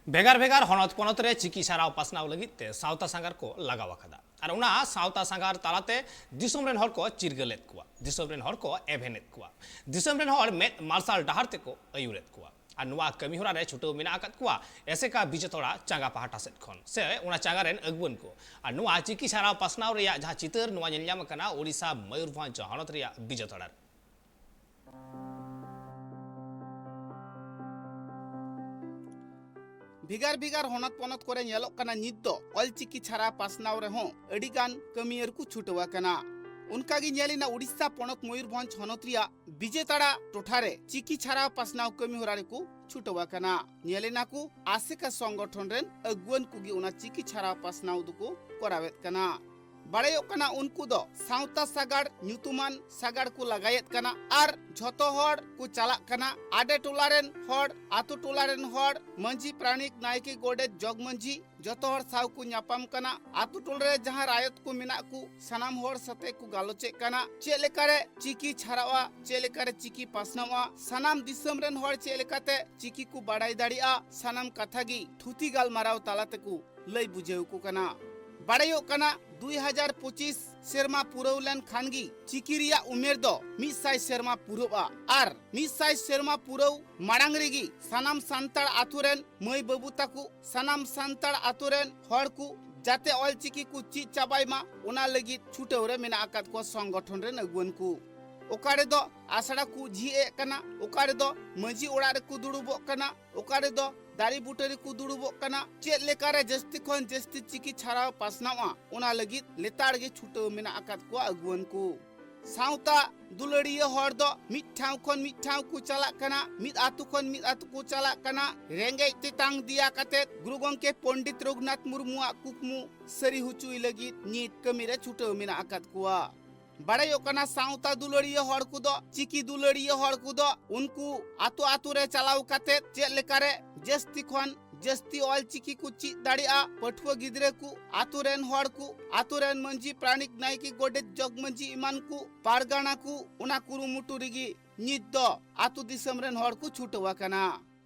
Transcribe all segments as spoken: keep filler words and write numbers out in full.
ᱵᱷᱮᱜᱟᱨ ᱵᱷᱮᱜᱟᱨ ᱦᱚᱱᱚᱛ ᱯᱚᱱᱚᱛ ᱨᱮ ᱪᱤᱠᱤ ᱪᱷᱟᱨᱟᱣ ᱯᱟᱥᱱᱟᱣ ᱞᱟᱹᱜᱤᱫ ᱛᱮ ᱥᱟᱶᱛᱟ ᱥᱟᱸᱜᱟᱨ ᱠᱚ ᱞᱟᱜᱟᱣ ᱟᱠᱟᱫᱟ᱾ ᱟᱨ ᱚᱱᱟ ᱥᱟᱶᱛᱟ ᱥᱟᱸᱜᱟᱨ ᱛᱟᱞᱟᱛᱮ ᱫᱤᱥᱚᱢ ᱨᱮᱱ ᱦᱚᱲ ᱠᱚ ᱪᱤᱨᱜᱟᱹᱞᱮᱫ ᱠᱚᱣᱟ, ᱫᱤᱥᱚᱢ ᱨᱮᱱ ᱦᱚᱲ ᱠᱚ ᱮᱵᱷᱮᱱᱮᱫ ᱠᱚᱣᱟ, ᱫᱤᱥᱚᱢ ᱨᱮᱱ ᱦᱚᱲ ᱢᱮᱫ ᱢᱟᱨᱥᱟᱞ ᱰᱟᱦᱟᱨ ᱛᱮᱠᱚ ᱟᱹᱭᱩᱨᱮᱫ ᱠᱚᱣᱟ᱾ ᱟᱨ ᱱᱚᱣᱟ ᱠᱟᱹᱢᱤ ᱦᱚᱨᱟ ᱨᱮ ᱪᱷᱩᱴᱟᱹᱣ ᱢᱮᱱᱟᱜ ᱟᱠᱟᱫ ᱠᱚᱣᱟ ᱮᱥᱮᱠᱟ ᱵᱤᱡᱮᱛᱚᱲᱟ ᱪᱟᱸᱜᱟ ᱯᱟᱦᱴᱟ ᱥᱮᱫ ᱠᱷᱚᱱ ᱥᱮ ᱚᱱᱟ ᱪᱟᱸᱜᱟ ᱨᱮᱱ ᱟᱹᱜᱩᱣᱟᱹᱱ ᱠᱚ᱾ ᱟᱨ ᱱᱚᱣᱟ ᱪᱤᱠᱤ ᱪᱷᱟᱨᱟᱣ ᱯᱟᱥᱱᱟᱣ ᱨᱮᱭᱟᱜ ᱡᱟᱦᱟᱸ ᱪᱤᱛᱟᱹᱨ ᱱᱚᱣᱟ ᱧᱮᱞ ᱧᱟᱢ ᱟᱠᱟᱱᱟ ᱳᱰᱤᱥᱟ ᱢᱚᱭᱩᱨᱵᱷᱚᱸᱡᱽ ᱦᱚᱱᱚᱛ ᱨᱮᱭᱟᱜ ᱵᱤᱡᱮᱛᱚᱲᱟ ᱨᱮ᱾ ᱵᱷᱮᱜᱟᱨ ᱵᱷᱮᱜᱟᱨ ᱦᱚᱱᱚᱛ ᱯᱚᱱᱚᱛ ᱠᱚᱨᱮ ᱧᱮᱞᱚᱜ ᱠᱟᱱᱟ ᱱᱤᱛ ᱫᱚ ᱚᱞᱪᱤᱠᱤ ᱪᱷᱟᱨᱟ ᱯᱟᱥᱱᱟᱣ ᱨᱮᱦᱚᱸ ᱟᱹᱰᱤ ᱜᱟᱱ ᱠᱟᱹᱢᱤᱭᱟᱹ ᱨᱮᱠᱚ ᱪᱷᱩᱴᱟᱹᱣ ᱟᱠᱟᱱᱟ᱾ ᱚᱱᱠᱟ ᱜᱮ ᱧᱮᱞ ᱮᱱᱟ ᱩᱰᱤᱥᱟ ᱯᱚᱱᱚᱛ ᱢᱚᱭᱩᱨᱵᱷᱚᱸᱡᱽ ᱦᱚᱱᱚᱛ ᱨᱮᱭᱟᱜ ᱵᱤᱡᱮᱛᱟᱲᱟ ᱴᱚᱴᱷᱟ ᱨᱮ ᱪᱤᱠᱤ ᱪᱷᱟᱨᱟ ᱯᱟᱥᱱᱟᱣ ᱠᱟᱹᱢᱤ ᱦᱚᱨᱟ ᱨᱮᱠᱚ ᱪᱷᱩᱴᱟᱹᱣ ᱟᱠᱟᱱᱟ᱾ ᱧᱮᱞ ᱮᱱᱟ ᱠᱚ ᱟᱥᱮᱠᱟ ᱥᱚᱝᱜᱚᱴᱷᱚᱱ ᱨᱮᱱ ᱟᱹᱜᱩᱣᱟᱹᱱ ᱠᱚᱜᱮ ᱚᱱᱟ ᱪᱤᱠᱤ ᱪᱷᱟᱨᱟ ᱯᱟᱥᱱᱟᱣ ᱫᱚᱠᱚ ᱠᱚᱨᱟᱣᱮᱫ ᱠᱟᱱᱟ᱾ ᱵᱟᱲᱟᱭᱚᱜ ᱠᱟᱱᱟ ᱩᱱᱠᱩ ᱫᱚ ᱥᱟᱶᱛᱟ ᱥᱟᱜᱟᱲ ᱧᱩᱛᱩᱢᱟᱱ ᱥᱟᱜᱟᱲ ᱠᱚ ᱞᱟᱜᱟᱭᱮᱫ ᱠᱟᱱᱟ ᱟᱨ ᱡᱷᱚᱛᱚ ᱦᱚᱲ ᱠᱚ ᱪᱟᱞᱟᱜ ᱠᱟᱱᱟ᱾ ᱟᱰᱮ ᱴᱚᱞᱟ ᱨᱮᱱ ᱦᱚᱲ, ᱟᱛᱳ ᱴᱚᱞᱟ ᱨᱮᱱ ᱦᱚᱲ, ᱢᱟᱹᱡᱷᱤ ᱯᱟᱨᱟᱱᱤᱠ ᱱᱟᱭᱠᱮ ᱜᱚᱰᱮᱛ ᱡᱚᱜᱽ ᱢᱟᱹᱡᱷᱤ ᱡᱷᱚᱛᱚ ᱦᱚᱲ ᱥᱟᱶ ᱠᱚ ᱧᱟᱯᱟᱢ ᱠᱟᱱᱟ᱾ ᱟᱛᱳ ᱴᱚᱞᱟ ᱨᱮ ᱡᱟᱦᱟᱸ ᱨᱟᱭᱚᱛ ᱠᱚ ᱢᱮᱱᱟᱜ ᱠᱚ ᱥᱟᱱᱟᱢ ᱦᱚᱲ ᱥᱟᱛᱮ ᱠᱚ ᱜᱟᱞᱚᱪᱮᱫ ᱠᱟᱱᱟ᱾ ᱪᱮᱫ ᱞᱮᱠᱟᱨᱮ ᱪᱤᱠᱤ ᱪᱷᱟᱨᱟᱣᱟ, ᱪᱮᱫ ᱞᱮᱠᱟᱨᱮ ᱪᱤᱠᱤ ᱯᱟᱥᱱᱟᱣᱟ, ᱥᱟᱱᱟᱢ ᱫᱤᱥᱚᱢ ᱨᱮᱱ ᱦᱚᱲ ᱪᱮᱫ ᱞᱮᱠᱟᱛᱮ ᱪᱤᱠᱤ ᱠᱚ ᱵᱟᱲᱟᱭ ᱫᱟᱲᱮᱭᱟᱜᱼᱟ, ᱥᱟᱱᱟᱢ ᱠᱟᱛᱷᱟ ᱜᱮ ᱛᱷᱩᱛᱤ ᱜᱟᱞᱢᱟᱨᱟᱣ ᱛᱟᱞᱟ ᱛᱮᱠᱚ ᱞᱟᱹᱭ ᱵᱩᱡᱷᱟᱹᱣ ᱠᱚ ᱠᱟᱱᱟ᱾ ᱵᱟᱲᱟᱭᱚᱜ ᱠᱟᱱᱟ ᱫᱩᱭ ᱦᱟᱡᱟᱨ ᱯᱚᱸᱪᱤᱥ ᱥᱮᱨᱢᱟ ᱯᱩᱨᱟᱹᱣ ᱞᱮᱱ ᱠᱷᱟᱱ ᱜᱮ ᱪᱤᱠᱤ ᱨᱮᱭᱟᱜ ᱩᱢᱮᱨ ᱫᱚ ᱢᱤᱫ ᱥᱟᱭ ᱥᱮᱨᱢᱟ ᱯᱩᱨᱟᱹᱜᱼᱟ ᱟᱨ ᱢᱤᱫ ᱥᱟᱭ ᱥᱮᱨᱢᱟ ᱯᱩᱨᱟᱹᱣ ᱢᱟᱲᱟᱝ ᱨᱮᱜᱮ ᱥᱟᱱᱟᱢ ᱥᱟᱱᱛᱟᱲ ᱟᱛᱳ ᱨᱮᱱ ᱢᱟᱹᱭ ᱵᱟᱹᱵᱩ ᱛᱟᱠᱚ, ᱥᱟᱱᱟᱢ ᱥᱟᱱᱛᱟᱲ ᱟᱛᱳ ᱨᱮᱱ ᱦᱚᱲ ᱠᱚ ᱡᱟᱛᱮ ᱚᱞᱪᱤᱠᱤ ᱠᱚ ᱪᱮᱫ ᱪᱟᱵᱟᱭ ᱢᱟ, ᱚᱱᱟ ᱞᱟᱹᱜᱤᱫ ᱪᱷᱩᱴᱟᱹᱣ ᱨᱮ ᱢᱮᱱᱟᱜ ᱟᱠᱟᱫ ᱠᱚᱣᱟ ᱥᱚᱝᱜᱚᱴᱷᱚᱱ ᱨᱮᱱ ᱟᱹᱜᱩᱣᱟᱹᱱ ᱠᱚ᱾ ᱚᱠᱟ ᱨᱮᱫᱚ ᱟᱥᱲᱟ ᱠᱚ ᱡᱷᱤᱡ ᱮᱫ ᱠᱟᱱᱟ, ᱚᱠᱟ ᱨᱮᱫᱚ ᱢᱟᱹᱡᱷᱤ ᱚᱲᱟᱜ ᱨᱮᱠᱚ ᱫᱩᱲᱩᱵᱚᱜ ᱠᱟᱱᱟ, ᱚᱠᱟ ᱨᱮᱫᱚ ᱫᱟᱨᱮ ᱵᱩᱴᱟᱹ ᱨᱮᱠᱚ ᱫᱩᱲᱩᱵᱚᱜ ᱠᱟᱱᱟ᱾ ᱪᱮᱫ ᱞᱮᱠᱟᱨᱮ ᱡᱟᱹᱥᱛᱤ ᱠᱷᱚᱱ ᱡᱟᱹᱥᱛᱤ ᱪᱤᱠᱤ ᱪᱷᱟᱨᱟᱣ ᱯᱟᱥᱱᱟᱣᱜᱼᱟ, ᱚᱱᱟ ᱞᱟᱹᱜᱤᱫ ᱞᱮᱛᱟᱲ ᱜᱮ ᱪᱷᱩᱴᱟᱹᱣ ᱢᱮᱱᱟᱜ ᱟᱠᱟᱫ ᱠᱚᱣᱟ ᱟᱹᱜᱩᱣᱟᱹᱱ ᱠᱚ᱾ ᱥᱟᱶᱛᱟ ᱫᱩᱞᱟᱹᱲᱤᱭᱟᱹ ᱦᱚᱲ ᱫᱚ ᱢᱤᱫ ᱴᱷᱟᱶ ᱠᱷᱚᱱ ᱢᱤᱫ ᱴᱷᱟᱶ ᱠᱚ ᱪᱟᱞᱟᱜ ᱠᱟᱱᱟ, ᱢᱤᱫ ᱟᱹᱛᱩ ᱠᱷᱚᱱ ᱢᱤᱫ ᱟᱹᱛᱩ ᱠᱚ ᱪᱟᱞᱟᱜ ᱠᱟᱱᱟ᱾ ᱨᱮᱸᱜᱮᱡ ᱛᱮᱛᱟᱝ ᱫᱮᱭᱟ ᱠᱟᱛᱮ ᱜᱩᱨᱩ ᱜᱚᱢᱠᱮ ᱯᱚᱱᱰᱤᱛ ᱨᱚᱜᱷᱩᱱᱟᱛᱷ ᱢᱩᱨᱢᱩᱣᱟᱜ ᱠᱩᱠᱢᱩ ᱥᱟᱹᱨᱤ ᱦᱚᱪᱚᱭ ᱞᱟᱹᱜᱤᱫ ᱱᱤᱛ ᱠᱟᱹᱢᱤ ᱨᱮ ᱪᱷᱩᱴᱟᱹᱣ ᱢᱮᱱᱟᱜ ᱟᱠᱟᱫ ᱠᱚᱣᱟ᱾ ᱵᱟᱲᱟᱭᱚᱜ ᱠᱟᱱᱟ, ᱥᱟᱶᱛᱟ ᱫᱩᱞᱟᱹᱲᱤᱭᱟᱹ ᱦᱚᱲ ᱠᱚᱫᱚ, ᱪᱤᱠᱤ ᱫᱩᱞᱟᱹᱲᱤᱭᱟᱹ ᱦᱚᱲ ᱠᱚᱫᱚ, ᱩᱱᱠᱩ ᱟᱛᱳ ᱟᱛᱳ ᱨᱮ ᱪᱟᱞᱟᱣ ᱠᱟᱛᱮ ᱪᱮᱫ ᱞᱮᱠᱟᱨᱮ ᱡᱟᱹᱥᱛᱤ ᱠᱷᱚᱱ ᱡᱟᱹᱥᱛᱤ ᱚᱞ ᱪᱤᱠᱤ ᱠᱚ ᱪᱮᱫ ᱫᱟᱲᱮᱭᱟᱜᱼᱟ, ᱯᱟᱹᱴᱷᱩᱣᱟᱹ ᱜᱤᱫᱽᱨᱟᱹ ᱠᱚ, ᱟᱛᱳ ᱨᱮᱱ ᱦᱚᱲ ᱠᱚ, ᱟᱛᱳ ᱨᱮᱱ ᱢᱟᱹᱡᱷᱤ ᱯᱟᱨᱟᱱᱤᱠ ᱱᱟᱭᱠᱮ ᱜᱚᱰᱮᱛ ᱡᱚᱜᱽ ᱢᱟᱹᱡᱷᱤ ᱮᱢᱟᱱ ᱠᱚ, ᱯᱟᱨᱜᱟᱱᱟ ᱠᱚ, ᱚᱱᱟ ᱠᱩᱨᱩᱢᱩᱴᱩ ᱨᱮᱜᱮ ᱱᱤᱛ ᱫᱚ ᱟᱛᱳ ᱫᱤᱥᱚᱢ ᱨᱮᱱ ᱦᱚᱲ ᱠᱚ ᱪᱷᱩᱴᱟᱹᱣ ᱟᱠᱟᱱᱟ᱾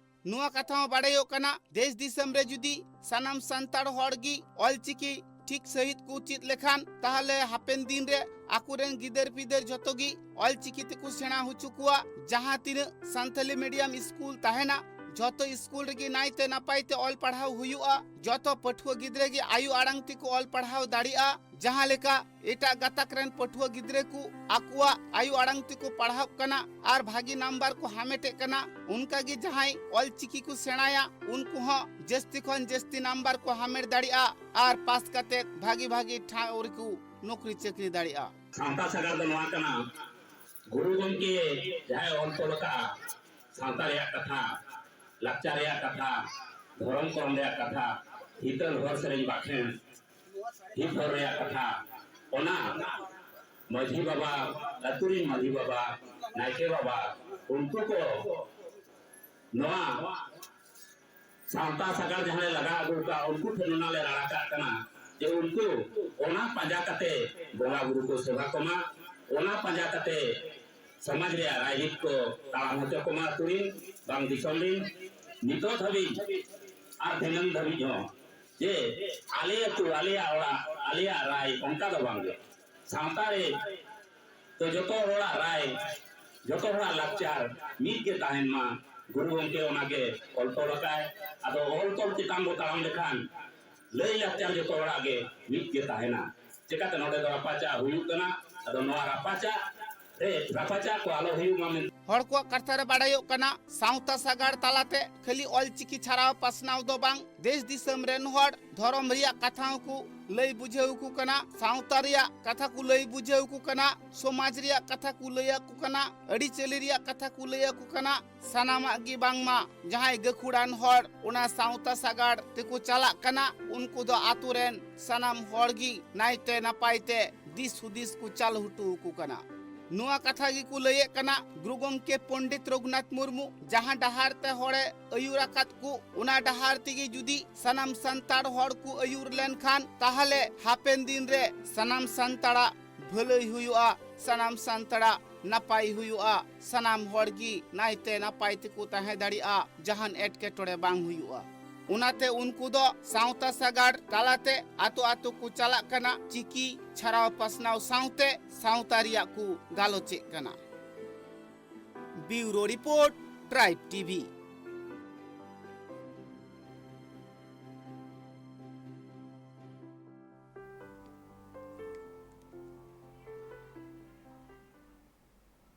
ᱱᱚᱣᱟ ᱠᱟᱛᱷᱟ ᱦᱚᱸ ᱵᱟᱲᱟᱭᱚᱜ ᱠᱟᱱᱟ, ᱫᱮᱥ ᱫᱤᱥᱚᱢ ᱨᱮ ᱡᱩᱫᱤ ᱥᱟᱱᱟᱢ ᱥᱟᱱᱛᱟᱲ ᱦᱚᱲ ᱜᱮ ᱚᱞᱪᱤᱠᱤ ᱴᱷᱤᱠ ᱥᱟᱹᱦᱤᱡ ᱠᱚ ᱪᱮᱫ ᱞᱮᱠᱷᱟᱱ, ᱛᱟᱦᱚᱞᱮ ᱦᱟᱯᱮᱱ ᱫᱤᱱ ᱨᱮ ᱟᱠᱚᱨᱮᱱ ᱜᱤᱫᱟᱹᱨ ᱯᱤᱫᱟᱹᱨ ᱡᱷᱚᱛᱚ ᱜᱮ ᱚᱞᱪᱤᱠᱤ ᱛᱮᱠᱚ ᱥᱮᱬᱟ ᱦᱚᱪᱚ ᱠᱚᱣᱟ᱾ ᱡᱟᱦᱟᱸ ᱛᱤᱱᱟᱹᱜ ᱥᱟᱱᱛᱟᱞᱤ ᱢᱤᱰᱤᱭᱟᱢ ᱥᱠᱩᱞ ᱛᱟᱦᱮᱱᱟ, ᱡᱷᱚᱛᱚ ᱥᱠᱩᱞ ᱨᱮᱜᱮ ᱱᱟᱭᱛᱮ ᱱᱟᱯᱟᱭ ᱛᱮ ᱚᱞ ᱯᱟᱲᱦᱟᱣ ᱦᱩᱭᱩᱜᱼᱟ᱾ ᱡᱷᱚᱛᱚ ᱯᱟᱹᱴᱷᱩᱣᱟᱹ ᱜᱤᱫᱽᱨᱟᱹ ᱜᱮ ᱟᱭᱳ ᱟᱲᱟᱝ ᱛᱮᱠᱚ ᱚᱞ ᱯᱟᱲᱦᱟᱣ ᱫᱟᱲᱮᱭᱟᱜᱼᱟ᱾ ᱡᱟᱦᱟᱸ ᱞᱮᱠᱟ ᱮᱴᱟᱜ ᱜᱟᱛᱟᱠ ᱨᱮᱱ ᱯᱟᱹᱴᱷᱩᱣᱟᱹ ᱜᱤᱫᱽᱨᱟᱹ ᱠᱚ ᱟᱠᱚᱣᱟᱜ ᱟᱭᱳ ᱟᱲᱟᱝ ᱛᱮᱠᱚ ᱯᱟᱲᱦᱟᱜ ᱠᱟᱱᱟ ᱟᱨ ᱵᱷᱟᱹᱜᱤ ᱱᱟᱢᱵᱟᱨ ᱠᱚ ᱦᱟᱢᱮᱴᱮᱫ ᱠᱟᱱᱟ, ᱚᱱᱠᱟ ᱜᱮ ᱡᱟᱦᱟᱸᱭ ᱚᱞᱪᱤᱠᱤ ᱠᱚ ᱥᱮᱬᱟᱭᱟ, ᱩᱱᱠᱩ ᱦᱚᱸ ᱡᱟᱹᱥᱛᱤ ᱠᱷᱚᱱ ᱡᱟᱹᱥᱛᱤ ᱱᱟᱢᱵᱟᱨ ᱠᱚ ᱦᱟᱢᱮᱴ ᱫᱟᱲᱮᱭᱟᱜᱼᱟ ᱟᱨ ᱯᱟᱥ ᱠᱟᱛᱮ ᱵᱷᱟᱹᱜᱤ ᱵᱷᱟᱹᱜᱤ ᱴᱷᱟᱶ ᱨᱮᱠᱚ ᱱᱚᱠᱨᱤ ᱪᱟᱹᱠᱨᱤ ᱫᱟᱲᱮᱭᱟᱜᱼᱟ᱾ ᱥᱟᱶᱛᱟ ᱥᱟᱜᱟᱲ ᱫᱚ ᱱᱚᱣᱟ ᱠᱟᱱᱟ, ᱜᱩᱨᱩ ᱜᱚᱢᱠᱮ ᱡᱟᱦᱟᱸᱭ ᱚᱞ ᱛᱚᱞ ᱟᱠᱟᱫᱼᱟ, ᱥᱟᱶᱛᱟ ᱨᱮᱭᱟᱜ ᱠᱟᱛᱷᱟ, ᱞᱟᱠᱪᱟᱨ ᱨᱮᱭᱟᱜ ᱠᱟᱛᱷᱟ, ᱫᱷᱚᱨᱚᱢ ᱠᱚᱨᱚᱢ ᱨᱮᱭᱟᱜ ᱠᱟᱛᱷᱟ, ᱦᱤᱛᱟᱹᱞ ᱦᱚᱲ ᱥᱮᱨᱮᱧ ᱵᱟᱠᱷᱮᱬ, ᱦᱤᱛ ᱦᱚᱲ ᱨᱮᱭᱟᱜ ᱠᱟᱛᱷᱟ, ᱚᱱᱟ ᱢᱟᱹᱡᱷᱤ ᱵᱟᱵᱟ, ᱟᱹᱛᱩ ᱨᱤᱱ ᱢᱟᱹᱡᱷᱤ ᱵᱟᱵᱟ, ᱱᱟᱭᱠᱮ ᱵᱟᱵᱟ, ᱩᱱᱠᱩ ᱠᱚ ᱱᱚᱣᱟ ᱥᱟᱶᱛᱟ ᱥᱟᱜᱟᱲ ᱡᱟᱦᱟᱸ ᱞᱮ ᱞᱟᱜᱟ ᱟᱹᱜᱩ ᱠᱟᱜᱼᱟ, ᱩᱱᱠᱩ ᱴᱷᱮᱱ ᱚᱱᱟ ᱞᱮ ᱨᱟᱲᱟ ᱠᱟᱜ ᱠᱟᱱᱟ ᱡᱮ ᱩᱱᱠᱩ ᱚᱱᱟ ᱯᱟᱸᱡᱟ ᱠᱟᱛᱮ ᱵᱚᱸᱜᱟ ᱵᱩᱨᱩ ᱠᱚ ᱥᱮᱵᱟ ᱠᱚᱢᱟ, ᱚᱱᱟ ᱯᱟᱸᱡᱟ ᱠᱟᱛᱮ ᱥᱚᱢᱟᱡᱽ ᱨᱮᱭᱟᱜ ᱨᱟᱭᱨᱤᱛ ᱠᱚ ᱛᱟᱲᱟᱢ ᱦᱚᱪᱚ ᱠᱚᱢᱟ ᱟᱹᱛᱩ ᱨᱤᱱ ᱵᱟᱝ ᱫᱤᱥᱚᱢ ᱨᱤᱱ᱾ ᱱᱤᱛᱚᱜ ᱫᱷᱟᱹᱵᱤᱡ ᱟᱨ ᱫᱷᱤᱱᱟᱹᱝ ᱫᱷᱟᱹᱵᱤᱡ ᱦᱚᱸ ᱡᱮ ᱟᱞᱮ ᱟᱹᱛᱩ, ᱟᱞᱮᱭᱟᱜ ᱚᱲᱟᱜ, ᱟᱞᱮᱭᱟᱜ ᱨᱟᱭ, ᱚᱱᱠᱟ ᱫᱚ ᱵᱟᱝ ᱜᱮ᱾ ᱥᱟᱶᱛᱟ ᱨᱮ ᱛᱚ ᱡᱚᱛᱚ ᱦᱚᱲᱟᱜ ᱨᱟᱭ, ᱡᱚᱛᱚ ᱦᱚᱲᱟᱜ ᱞᱟᱠᱪᱟᱨ ᱢᱤᱫ ᱜᱮ ᱛᱟᱦᱮᱱ ᱢᱟ᱾ ᱜᱩᱨᱩ ᱜᱚᱢᱠᱮ ᱚᱱᱟ ᱜᱮ ᱚᱞ ᱛᱚᱞ ᱟᱠᱟᱫ᱾ ᱟᱫᱚ ᱚᱞ ᱛᱚᱞ ᱪᱮᱛᱟᱱ ᱵᱚ ᱛᱟᱲᱟᱢ ᱞᱮᱠᱷᱟᱱ ᱞᱟᱹᱭ ᱞᱟᱠᱪᱟᱨ ᱡᱚᱛᱚ ᱦᱚᱲᱟᱜ ᱜᱮ ᱢᱤᱫ ᱜᱮ ᱛᱟᱦᱮᱱᱟ᱾ ᱪᱮᱠᱟᱛᱮ ᱱᱚᱰᱮ ᱫᱚ ᱨᱟᱯᱟᱪᱟᱜ ᱦᱩᱭᱩᱜ ᱠᱟᱱᱟ᱾ ᱟᱫᱚ ᱱᱚᱣᱟ ᱨᱟᱯᱟᱪᱟᱜ ᱨᱮ ᱨᱟᱯᱟᱪᱟᱜ ᱠᱚ ᱟᱞᱚ ᱦᱩᱭᱩᱜ ᱢᱟ ᱢᱮᱱᱛᱮ᱾ ᱦᱚᱲ ᱠᱚᱣᱟᱜ ᱠᱟᱛᱷᱟ ᱨᱮ ᱵᱟᱲᱟᱭᱚᱜ ᱠᱟᱱᱟ, ᱥᱟᱶᱛᱟ ᱥᱟᱜᱟᱲ ᱛᱟᱞᱟᱛᱮ ᱠᱷᱟᱹᱞᱤ ᱚᱞᱪᱤᱠᱤ ᱪᱷᱟᱨᱟᱣ ᱯᱟᱥᱱᱟᱣ ᱫᱚ ᱵᱟᱝ, ᱫᱮᱥ ᱫᱤᱥᱚᱢ ᱨᱮᱱ ᱦᱚᱲ ᱫᱷᱚᱨᱚᱢ ᱨᱮᱭᱟᱜ ᱠᱟᱛᱷᱟ ᱦᱚᱸᱠᱚ ᱞᱟᱹᱭ ᱵᱩᱡᱷᱟᱹᱣ ᱟᱠᱚ ᱠᱟᱱᱟ, ᱥᱟᱶᱛᱟ ᱨᱮᱭᱟᱜ ᱠᱟᱛᱷᱟ ᱠᱚ ᱞᱟᱹᱭ ᱵᱩᱡᱷᱟᱹᱣ ᱟᱠᱚ ᱠᱟᱱᱟ, ᱥᱚᱢᱟᱡᱽ ᱨᱮᱭᱟᱜ ᱠᱟᱛᱷᱟ ᱠᱚ ᱞᱟᱹᱭ ᱟᱠᱚ ᱠᱟᱱᱟ, ᱟᱹᱨᱤᱪᱟᱹᱞᱤ ᱨᱮᱭᱟᱜ ᱠᱟᱛᱷᱟ ᱠᱚ ᱞᱟᱹᱭ ᱟᱠᱚ ᱠᱟᱱᱟ᱾ ᱥᱟᱱᱟᱢᱟᱜ ᱜᱮ ᱵᱟᱝᱢᱟ ᱡᱟᱦᱟᱸᱭ ᱜᱟᱹᱠᱷᱩᱲᱟᱱ ᱦᱚᱲ ᱚᱱᱟ ᱥᱟᱶᱛᱟ ᱥᱟᱜᱟᱲ ᱛᱮᱠᱚ ᱪᱟᱞᱟᱜ ᱠᱟᱱᱟ, ᱩᱱᱠᱩ ᱫᱚ ᱟᱛᱳ ᱨᱮᱱ ᱥᱟᱱᱟᱢ ᱦᱚᱲ ᱜᱮ ᱱᱟᱭᱛᱮ ᱱᱟᱯᱟᱭ ᱛᱮ ᱫᱤᱥ ᱦᱩᱫᱤᱥ ᱠᱚ ᱪᱟᱞ ᱦᱚᱴᱚ ᱟᱠᱚ ᱠᱟᱱᱟ᱾ ᱱᱚᱣᱟ ᱠᱟᱛᱷᱟ ᱜᱮᱠᱚ ᱞᱟᱹᱭᱮᱫ ᱠᱟᱱᱟ, ᱜᱩᱨᱩ ᱜᱚᱢᱠᱮ ᱯᱚᱱᱰᱤᱛ ᱨᱚᱜᱷᱩᱱᱟᱛᱷ ᱢᱩᱨᱢᱩ ᱡᱟᱦᱟᱸ ᱰᱟᱦᱟᱨ ᱛᱮ ᱦᱚᱲᱮ ᱟᱹᱭᱩᱨ ᱟᱠᱟᱫ ᱠᱚ, ᱚᱱᱟ ᱰᱟᱦᱟᱨ ᱛᱮᱜᱮ ᱡᱩᱫᱤ ᱥᱟᱱᱟᱢ ᱥᱟᱱᱛᱟᱲ ᱦᱚᱲ ᱠᱚ ᱟᱹᱭᱩᱨ ᱞᱮᱱᱠᱷᱟᱱ, ᱛᱟᱦᱚᱞᱮ ᱦᱟᱯᱮᱱ ᱫᱤᱱ ᱨᱮ ᱥᱟᱱᱟᱢ ᱥᱟᱱᱛᱟᱲᱟᱜ ᱵᱷᱟᱹᱞᱟᱹᱭ ᱦᱩᱭᱩᱜᱼᱟ, ᱥᱟᱱᱟᱢ ᱥᱟᱱᱛᱟᱲᱟᱜ ᱱᱟᱯᱟᱭ ᱦᱩᱭᱩᱜᱼᱟ, ᱥᱟᱱᱟᱢ ᱦᱚᱲ ᱜᱮ ᱱᱟᱭᱛᱮ ᱱᱟᱯᱟᱭ ᱛᱮᱠᱚ ᱛᱟᱦᱮᱸ ᱫᱟᱲᱮᱭᱟᱜᱼᱟ, ᱡᱟᱦᱟᱱ ᱮᱴᱠᱮᱴᱚᱬᱮ ᱵᱟᱝ ᱦᱩᱭᱩᱜᱼᱟ᱾ ᱚᱱᱟᱛᱮ ᱩᱱᱠᱩ ᱫᱚ ᱥᱟᱶᱛᱟ ᱥᱟᱜᱟᱲ ᱛᱟᱞᱟᱛᱮ ᱟᱛᱳ ᱟᱛᱳ ᱠᱚ ᱪᱟᱞᱟᱜ ᱠᱟᱱᱟ, ᱪᱤᱠᱤ ᱪᱷᱟᱨᱟᱣ ᱯᱟᱥᱱᱟᱣ ᱥᱟᱶᱛᱮ ᱥᱟᱶᱛᱟ ᱨᱮᱭᱟᱜ ᱠᱚ ᱜᱟᱞᱚᱪᱮᱫ ᱠᱟᱱᱟ᱾ Bureau Report, Tribe T V᱾